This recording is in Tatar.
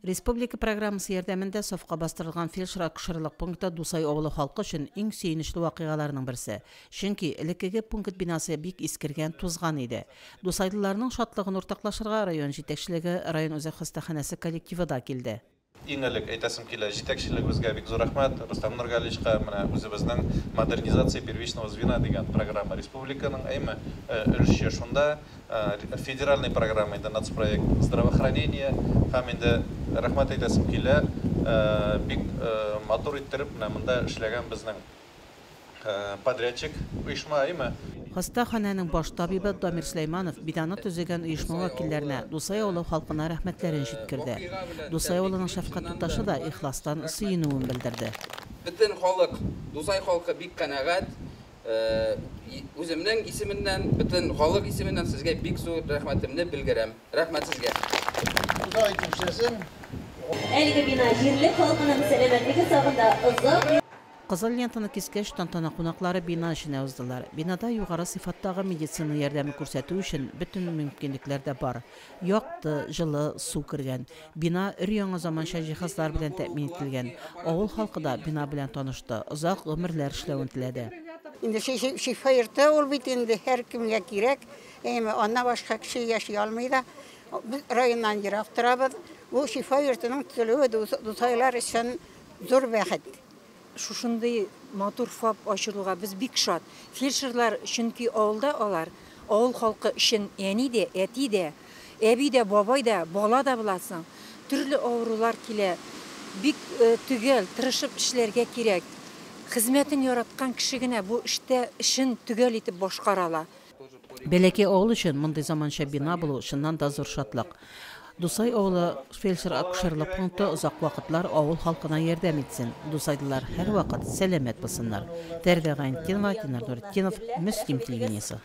Республика программасы ярдәмендә сафка бастырылган фельдшер-акушерлык пункты Дусай авылы халкы өчен иң сөенечле вакыйгаларның берсе. Чөнки элеккеге пункт бинасы бик искергән, тузган иде. Дусайлыларның шатлыгын уртаклашырга район җитәкчелеге, район үзәк хастаханәсе коллективы да килде. Иң элек әйтәсем килә, җитәкчелегебезгә бик зур рәхмәт, Рөстәм Нургалиевичка, менә үзебезнең модернизация первичного звена дигән программа республиканың, әйме, өлешчә шунда, федеральный программа инде нацпроект здравоохранение һәм инде рәхмәт әйтәсем килә, бик матур иттереп менә монда эшләгән безнең подрядчик оешма, әйме. Хастаханәнең баш табибы Дамир Сөләйманов бинаны төзегән оешма вәкилләренә, Дусай авылы халкына рәхмәтләрен җиткерде. Дусай авылының шәфкать туташы да ихластан сөенүен белдерде. Бөтен халык, Дусай халкы бик канәгать. Үземнең исеменнән, бөтен халык исеменнән сезгә бик зур рәхмәтемне белгерәм. Рәхмәт сезгә. Ходай итеп эшләсен. Әлеге бина җирлек халкының сәламәтлеге сагында озак Кызыл лентаны кискәч, тантана кунаклары бина эченә уздылар. Бинада югары сыйфаттагы медицина ярдәме күрсәтү өчен бөтен мөмкинлекләр дә бар. Якты, җылы, су кергән. Бина өр-яңа заманча җиһазлар белән тәэмин ителгән. Авыл халкы да бина белән танышты, озак гомерләр эшләвен теләде. Инде шифа йорты ул бит инде һәркемгә кирәк. Әмма аннан башка кеше яши алмый да. Без районнан ерак торабыз. Бу шифа йортының төзелүе Дусайлар өчен зур бәхет. Шушындый матур ФАП ачылуга без бик шат. Фельдшерлар, чөнки авылда алар, авыл халкы өчен әни дә, әти дә, әби дә, бабай да, бала да буласың. Төрле авырулар килә. Бик төгәл, тырышып эшләргә кирәк. Хезмәтен яраткан кеше генә бу эштә эшен төгәл итеп башкара ала. Бәләкәй авыл өчен мондый заманча бина булу чыннан да зур шатлык. Дусай авылы фельдшер-акушерлык пункты озак вакытлар авыл халкына ярдәм итсен. Дусайлылар һәрвакыт сәламәт булсыннар. Тәрбия Гайнетдинова, Динар Нуретдинов, Мөслим телевидениесе.